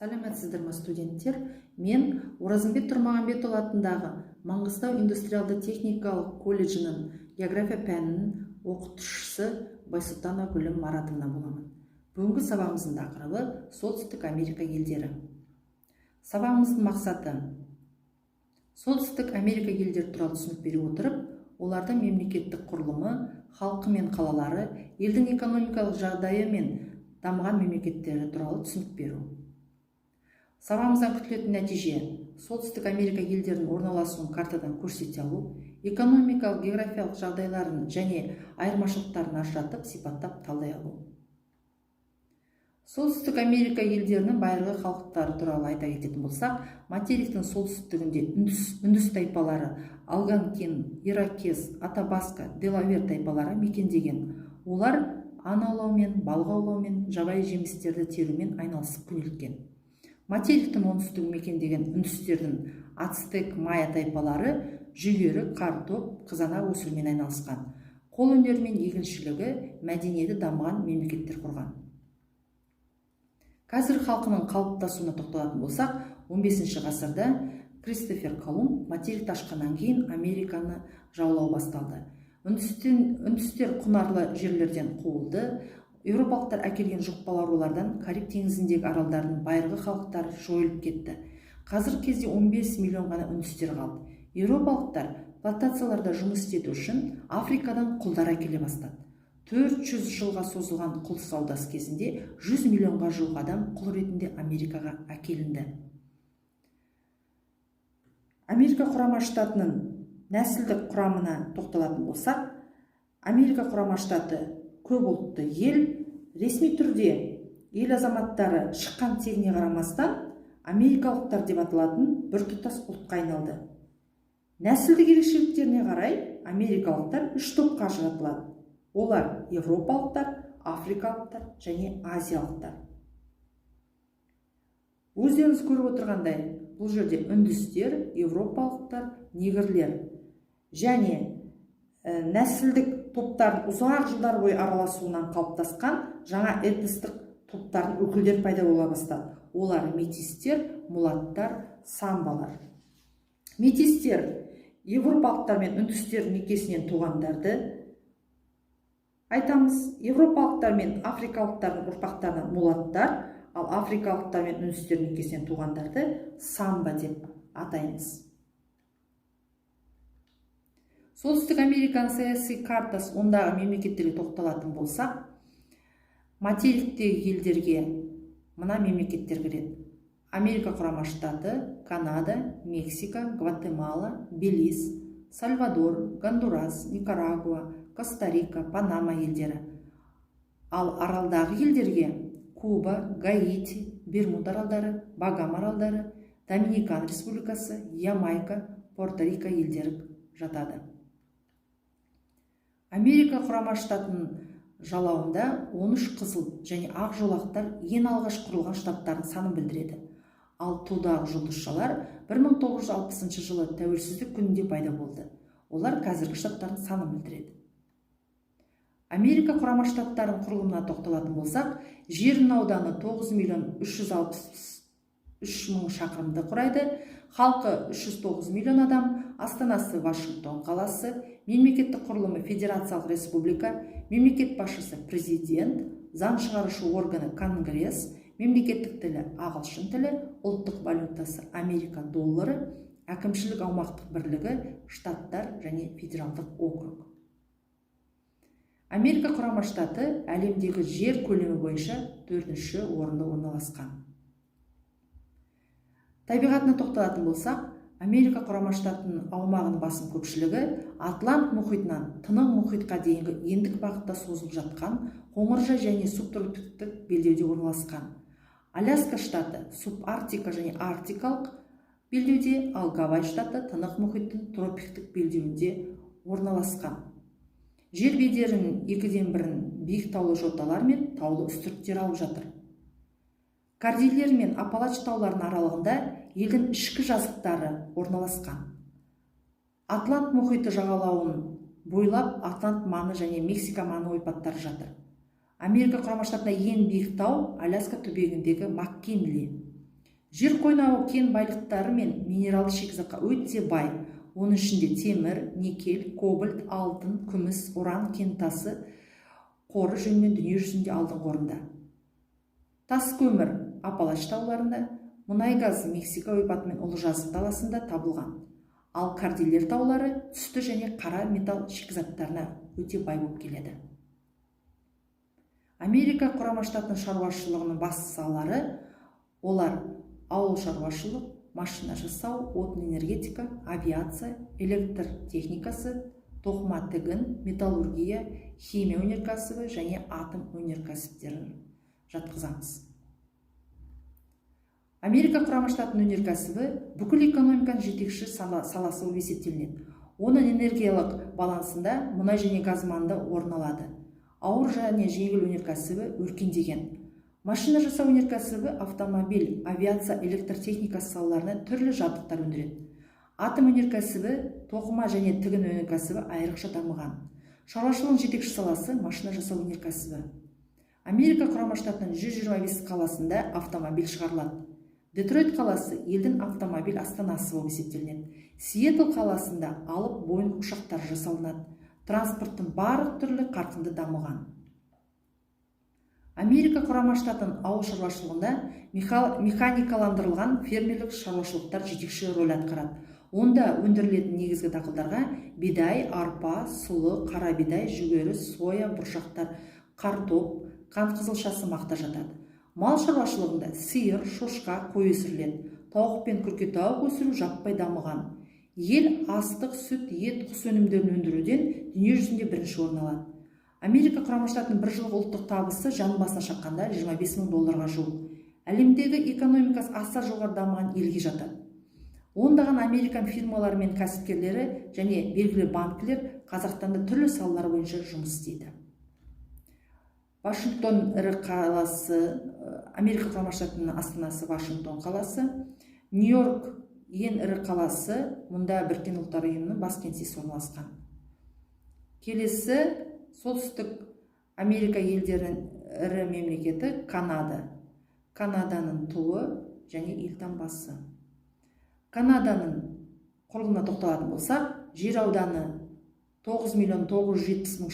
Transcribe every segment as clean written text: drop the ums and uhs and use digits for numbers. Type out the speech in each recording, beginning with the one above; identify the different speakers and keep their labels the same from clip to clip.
Speaker 1: Сәлеметсіздер ме, студенттер! Мен Оразымбет Тұрмағамбетұлы атындағы Маңғыстау индустриалды техникалық колледжінің география пәнінің оқытушысы Байсұлтанова Гүлім Маратовна боламын. Бүгінгі сабағымыздың тақырыбы – Солтүстік Америка елдері. Сабағымыздың мақсаты: Солтүстік Америка елдері туралы түсінік бере отырып, олардың мемлекеттік құрылымы, халқы мен қалалары, елдің экономикалық жағдайы мен дамыған мемлекеттері туралы түсінік беру. Сабағымыздан күтілетін нәтиже: Солтүстік Америка елдерінің орналасуын картадан көрсете алу, экономикалық, географиялық жағдайларын және айырмашылықтарын ажыратып, сипаттап, талдай алу. Солтүстік Америка елдерінің байырғы халықтары туралы айта кететін болсақ, материктің солтүстігінде үндіс тайпалары алгонкин, ирокез, атабаска, делавер тайпалары мекендеген. Олар аң аулаумен, балық аулаумен, жабайы жемістерді терумен айналысып күнелткен. Материктің оңтүстігін мекендеген үндістердің ацтек, майя тайпалары жүгері, картоп, қызанақ өсірумен айналысқан. Қолөнері мен егіншілігі мәдениеті дамыған мемлекеттер құрған. Қазір халқының қалыптасуына тоқталатын болсақ, 15 ғасырда Кристофер Колумб материкті ашқаннан кейін Американы жаулау басталды. Үндістер құнарлы жерлерден қуылды. Еуропалықтар әкелген жұқпалы аурулардан Кариб теңізіндегі аралдардың байырғы халықтары жойылып кетті. Қазіргі кезде 15 миллион ғана үндістер қалды. Еуропалықтар плантацияларда жұмыс істету үшін Африкадан құлдар әкеле бастады. 400 жылға созылған құл саудасы кезінде 100 миллионға жуық адам құл ретінде Америкаға әкелінді. Америка Құрама Штатының нәсілдік құрамына тоқталатын болсақ, Америка Құрама Штаты көп ұлтты ел. Ресми түрде ел азаматтары шыққан тегіне қарамастан америкалықтар деп аталатын біртұтас ұлтқа айналды. Нәсілдік ерекшеліктеріне қарай америкалықтар үш топқа ажыратылады. Олар: еуропалықтар, африкалықтар және азиялықтар. Өздеріңіз көріп отырғандай, бұл жерде үндістер, еуропалықтар, негрлер және нәсілдік топтардың ұзақ жылдар бойы араласуынан қалыптасқан жаңа этностық топтардың өкілдері пайда бола бастады. Олар: метистер, мулаттар, самбалар. Метистер – еуропалықтар мен үндістердің некесінен туғандарды айтамыз. Еуропалықтар мен африкалықтардың ұрпақтарынан мулаттар, ал африкалықтар мен үндістердің некесінен туғандарды самба деп атаймыз. Солтүстік Американың саяси картасы, ондағы мемлекеттерге тоқталатын болсақ, материктегі елдерге мына мемлекеттер кіреді: Америка Құрама Штаты, Канада, Мексика, Гватемала, Белиз, Сальвадор, Гондурас, Никарагуа, Коста Рика, Панама елдері. Ал аралдағы елдерге Куба, Гаити, Бермуд аралдары, Багам аралдары, Доминикан Республикасы, Ямайка, Пуэрто Рико елдері жатады. Америка Құрама Штатының жалауында 13 қызыл және ақ жолақтар ең алғаш құрылған штаттардың санын білдіреді. Ал тудағы жұлдызшалар 1960 жылы Тәуелсіздік күнінде пайда болды. Олар қазіргі штаттардың санын білдіреді. Америка Құрама Штаттарының құрылымына тоқталатын болсақ, жерінің ауданы 9 миллион 363 мың шақырымды құрайды. Халқы 309 миллион адам. Астанасы – Вашингтон қаласы. Мемлекеттік құрылымы – федерациялық республика. Мемлекет басшысы – президент. Заң шығарушы органы – Конгресс. Мемлекеттік тілі – ағылшын тілі. Ұлттық валютасы – Америка доллары. Әкімшілік аумақтық бірлігі – штаттар және федералдық округ. Америка Құрама Штаты әлемдегі жер көлемі бойынша төртінші орында орналасқан. Табиғатына тоқталатын болсақ, Америка Құрама Штатының аумағының басым көпшілігі Атлант мұхитынан Тынық мұхитқа дейінгі ендік бағытта созылып жатқан қоңыржай және субтропиктік белдеуде орналасқан. Аляска штаты субарктика және арктикалық белдеуде, ал Гавай штаты Тынық мұхиттың тропиктік белдеуінде орналасқан. Жер бедерінің екіден бірін биік таулы жоталар мен таулы үстірттер алып жатыр. Кордильер мен Апалач тауларының аралығында елдің ішкі жазықтары орналасқан. Атлант мұхиты жағалауын бойлап Атлант маңы және Мексика маңы ойпаттары жатыр. Америка Құрама Штатында ең биік тау – Аляска түбегіндегі Маккинли. Жер қойнауы кен байлықтары мен минералды шикізатқа өте бай. Оның ішінде темір, никель, кобальт, алтын, күміс, уран кентасы қоры жөнінен дүние жүзінде алдыңғы орында. Тас көмір Апалач тауларында, мұнай газ Мексика ойпаты мен Ұлы жазық даласында табылған. Ал Кордильер таулары түсті және қара металл шикізаттарына өте бай болып келеді. Америка Құрама Штатының шаруашылығының басты салалары: олар ауыл шаруашылық, машина жасау, отын энергетика, авиация, электр техникасы, тоқыма, тігін, металлургия, химия өнеркәсібі және атом өнеркәсіптерін жатқызамыз. Америка Құрама Штатының өнеркәсібі бүкіл экономиканың жетекші саласы болып есептелінеді. Оның энергиялық балансында мұнай және газ маңызды орын алады. Ауыр және жеңіл өнеркәсібі өркендеген. Машина жасау өнеркәсібі автомобиль, авиация, электр техникасы салаларына түрлі жабдықтар өндіреді. Атом өнеркәсібі, тоқыма және тігін өнеркәсібі айрықша дамыған. Шаруашылығының жетекші саласы – машина жасау өнеркәсібі. Америка Құрама Штатының 125 қаласында автомобиль шығарылады. Детройт қаласы елдің автомобиль астанасы болып есептелінеді. Сиэтл қаласында алып Боинг ұшақтары жасалынады. Транспорттың барлық түрлі қарқынды дамыған. Америка Құрама Штатының ауыл шаруашылығында механикаландырылған фермерлік шаруашылықтар жетекші рөл атқарады. Онда өндірілетін негізгі дақылдарға бидай, арпа, сұлы, қара бидай, жүгері, соя, бұршақтар, картоп, қант қызылшасы, мақта жатады. Мал шаруашылығында сиыр, шошқа, қой өсіріледі. Тауық пен күркетауық өсіру жаппай дамыған. Ел астық, сүт, ет, құс өнімдерін өндіруден дүние жүзінде бірінші орын алады. Америка Құрама Штатының бір жылғы ұлттық табысы жан басына шаққанда 25 мың долларға жуық. Әлемдегі экономикасы аса жоғары дамыған елге жатады. Ондаған американ фирмалары мен кәсіпкерлері және белгілі банкілер Қазақстанда түрлі салалар бойынша жұмыс істейді. Вашингтон ірі қаласы. Америка Құрама Штатының астанасы – Вашингтон қаласы. Нью Йорк ең ірі қаласы. Мұнда Біріккен Ұлттар Ұйымының бас кеңсесі орналасқан. Келесі Солтүстік Америка елдерінің ірі мемлекеті – Канада. Канаданың туы және елтаңбасы. Канаданың құрылымына тоқталатын болсақ, жер ауданы 9 миллион 970 мың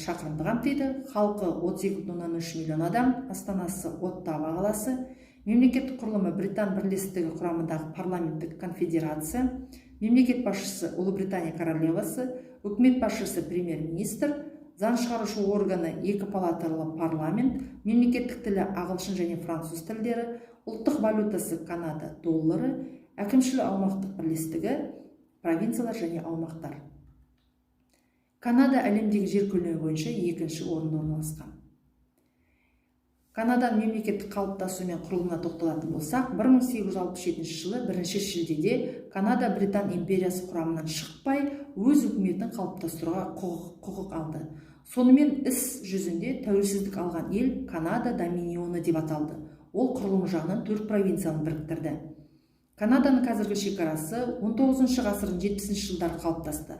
Speaker 1: шақырымды қамтиды. Халқы 32,3 миллион адам. Астанасы – Оттава қаласы. Мемлекеттік құрылымы – Британ бірлестігі құрамындағы парламенттік конфедерация. Мемлекет басшысы – Ұлыбритания королевасы. Үкімет басшысы – премьер-министр. Заң шығарушы органы – екі палаталы парламент. Мемлекеттік тілі – ағылшын және француз тілдері. Ұлттық валютасы – Канада доллары. Әкімшілік аумақтық бірлестігі – провинциялар және аумақтар. Канада әлемдегі жер көлемі бойынша екінші орында орналасқан. Канаданың мемлекеттік қалыптасуы мен құрылымына тоқталатын болсақ, 1867 жылы 1 шілдеде Канада Британ империясы құрамынан шықпай, өз үкіметін қалыптастыруға құқық алды. Сонымен, іс жүзінде тәуелсіздік алған ел Канада Доминионы деп аталды. Ол құрылымы жағынан төрт провинцияны біріктірді. Канаданың қазіргі шекарасы 19 ғасырдың 70 жылдары қалыптасты.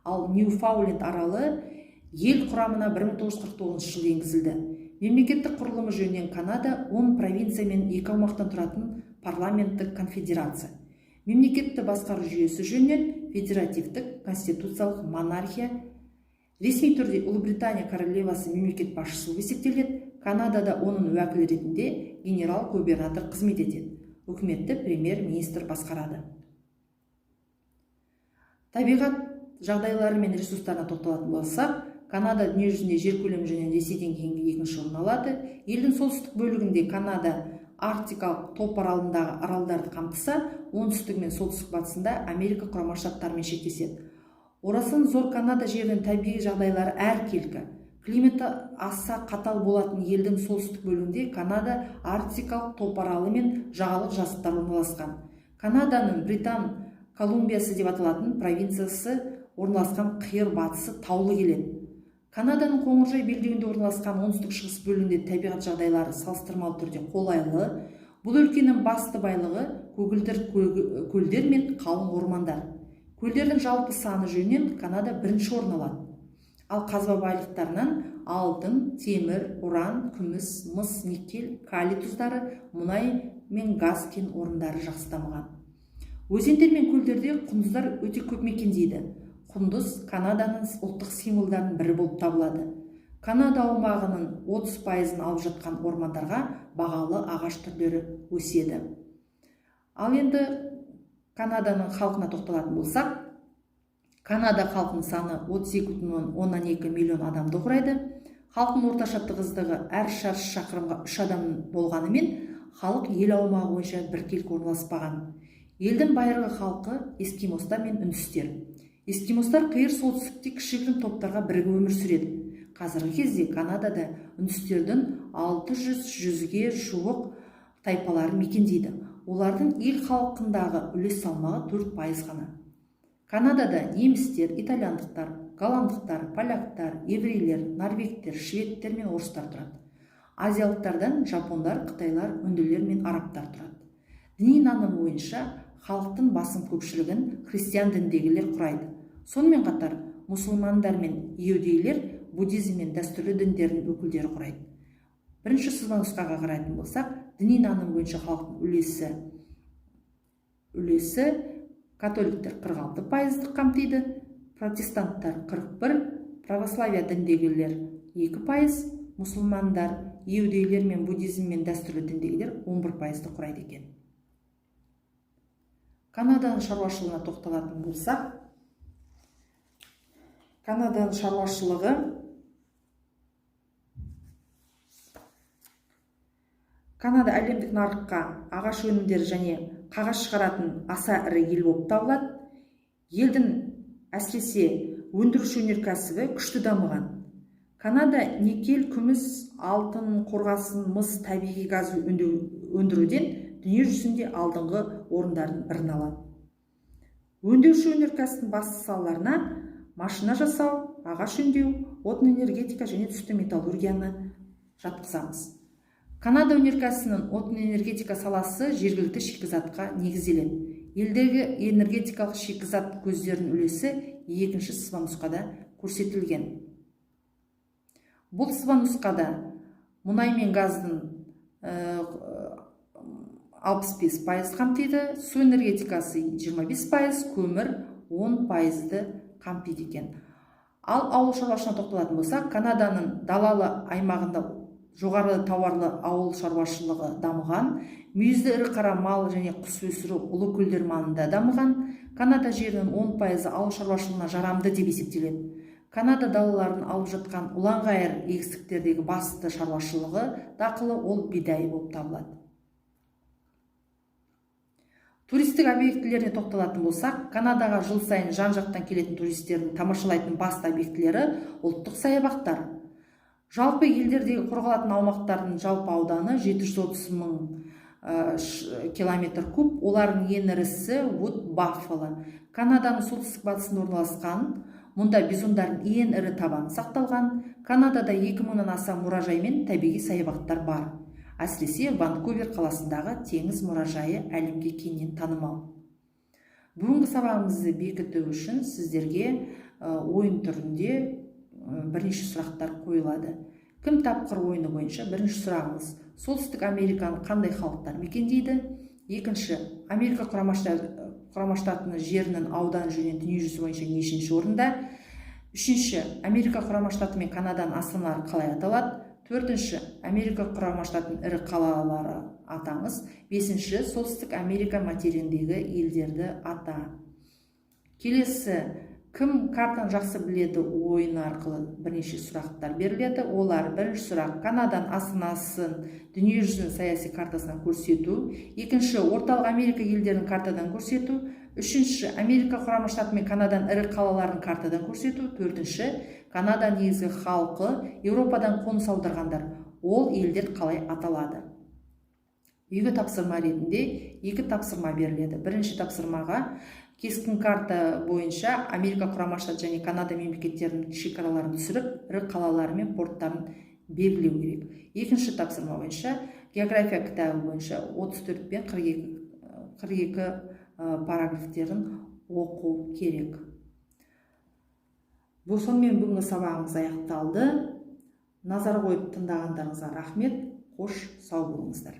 Speaker 1: Ал Ньюфаундленд аралы ел құрамына 1949 жылы енгізілді. Мемлекеттік құрылымы жөнінен Канада 10 провинция мен екі аумақтан тұратын парламенттік конфедерация. Мемлекетті басқару жүйесі жөнінен федеративтік конституциялық монархия. Ресми түрде Ұлыбритания королевасы мемлекет басшысы болып есептеледі. Канадада оның уәкілі ретінде генерал-губернатор қызмет етеді. Үкіметті премьер-министр басқарады. Табиғат жағдайлары мен ресурстарына тоқталатын болсақ, Канада дүние жүзінде жер көлемі жөнінен Ресейден кейінгі екінші орын алады. Елдің солтүстік бөлігінде Канада Арктикалық топаралындағы аралдарды қамтыса, оңтүстігі мен солтүстік батысында Америка Құрама Штаттарымен шектеседі. Орасан зор Канада жерінің табиғи жағдайлары әркелкі. Климаты аса қатал болатын елдің солтүстік бөлігінде Канада Арктикалық топаралы мен жағалық жазықтар орналасқан. Канаданың Британ Колумбиясы деп аталатын провинциясы орналасқан қиыр батысы таулы келеді. Канаданың Қоңыржай белдеуінде орналасқан оңтүстік шығыс бөлігінде табиғат жағдайлары салыстырмалы түрде қолайлы. Бұл өлкенің басты байлығы – көгілдір көлдер мен қалың ормандар. Көлдердің жалпы саны жөнінен Канада бірінші орын алады. Ал қазба байлықтарынан алтын, темір, уран, күміс, мыс, никель, калий тұздары, мұнай. мен газ кен орындары жақсы дамыған. Өзендер мен көлдерде құндыздар өте көп мекендейді. Құндыз Канаданың ұлттық символдарының бірі болып табылады. Канада аумағының 30%-ын алып жатқан ормандарға бағалы ағаш түрлері өседі. Ал енді Канаданың халқына тоқталатын болсақ, Канада халқының саны 32,2 миллион адамды құрайды. Халықтың орташа тығыздығы әр шаршы шақырымға 3 адам болғанымен, халық ел аумағы бойынша біркелкі орналаспаған. Елдің байырғы халқы эскимостар мен үндістер. Эскимостар қиыр солтүстікте кішігірім топтарға бірігіп өмір сүреді. Қазіргі кезде Канадада үндістердің 600-ге жуық тайпалары мекендейді. Олардың ел халқындағы үлес салмағы 4% ғана. Канадада немістер, итальяндықтар, голландықтар, поляктар, еврейлер, норвегтер, шведтер мен орыстар тұрады. Азиялықтардан жапондар, қытайлар, үнділер мен арабтар тұрады. Діни наным бойынша халықтың басым көпшілігін христиан дініндегілер құрайды. Сонымен қатар мұсылмандар мен иудейлер, буддизм мен дәстүрлі діндердің өкілдері құрайды. Бірінші сызба нұсқаға қарайтын болсақ, діни наным бойынша халықтың үлесі католиктер 46%-ды қамтиды, протестанттар 41, православия діндегілер 2%, мұсылмандар, иудейлер мен буддизм мен дәстүрлі діндегілер 11%-ды құрайды екен. Канаданың шаруашылығына тоқталатын болсақ, Канаданың шаруашылығы Канада әлемдік нарыққа ағаш өнімдері және қағаз шығаратын аса ірі ел болып табылады. Елдің әсіресе өндіруші өнеркәсібі күшті дамыған. Канада никель, күміс, алтын, қорғасын, мыс, табиғи газ өндіруден дүние жүзінде алдыңғы орындардың бірін алады. Өндеуші өнеркәсіптің басты салаларына машина жасау, ағаш өңдеу, отын энергетика және түсті металлургияны жатқызамыз. Канада өнеркәсібінің отын энергетика саласы жергілікті шикізатқа негізделеді. Елдегі энергетикалық шикізат көздерінің үлесі екінші сызба нұсқада көрсетілген. Бұл сызба нұсқада мұнай мен газдың 65% қамтиды, су энергетикасы 25%, көмір 10%-ды қамтиды екен. Ал ауыл шаруашылығына тоқталатын болсақ, Канаданың далалы аймағында жоғары тауарлы ауыл шаруашылығы дамыған. Мүйізді ірі қара мал және құс өсіру ұлы көлдер маңында дамыған. Канада жерінің 10%-ы ауыл шаруашылығына жарамды деп есептеледі. Канада далаларын алып жатқан ұланғайыр егістіктердегі басты шаруашылығы дақылы ол бидай болып табылады. Туристік объектілеріне тоқталатын болсақ, Канадаға жыл сайын жан-жақтан келетін туристердің тамашалайтын басты объектілері ұлттық саябақтар. Жалпы елдердегі қорғалатын аумақтардың жалпы ауданы 730 мың километр куб. Олардың ең ірісі Вуд Баффало. Канаданың солтүстік батысында орналасқан. Мұнда бизондардың ең ірі табаны сақталған. Канадада 2000-нан аса мұражай мен табиғи саябақтар бар. Әсіресе Ванкувер қаласындағы теңіз мұражайы әлемге кеңінен танымал. Бүгінгі сабағымызды бекіту үшін сіздерге ойын түрінде бірнеше сұрақтар қойылады. Кім тапқыр ойыны бойынша бірінші сұрағымыз: Солтүстік Американы қандай халықтар мекендейді? Екінші, Америка Құрама Штатының жерінің ауданы жөнінен дүниежүзі бойынша нешінші орында? Үшінші, Америка Құрама Штаты мен Канаданың астаналары қалай аталады? Төртінші, Америка Құрама Штатының ірі қалалары атаңыз. Бесінші, Солтүстік Америка материгіндегі елдерді ата. Келесі кім картаны жақсы біледі ойыны арқылы бірнеше сұрақтар беріледі. Олар: бірінші сұрақ, Канаданың астанасын дүниежүзінің саяси картасынан көрсету. Екінші, Орталық Америка елдерін картадан көрсету. Үшінші, Америка Құрама Штаты мен Канаданың ірі қалаларын картадан көрсету. Төртінші, Канада негізгі халқы Еуропадан қоныс аударғандар, ол елдер қалай аталады? Үйге тапсырма ретінде екі тапсырма беріледі. Бірінші тапсырмаға кескін карта бойынша Америка Құрама Штаты және Канада мемлекеттерінің шекараларын түсіріп, ірі қалалары мен порттарын белгілеу керек. Екінші тапсырма бойынша география кітабы бойынша 34 пен 42 параграфтерін оқу керек. Бұл сонымен бүгінгі сабағымыз аяқталды. Назар қойып тыңдағандарыңызға рахмет. Қош, сау болыңыздар.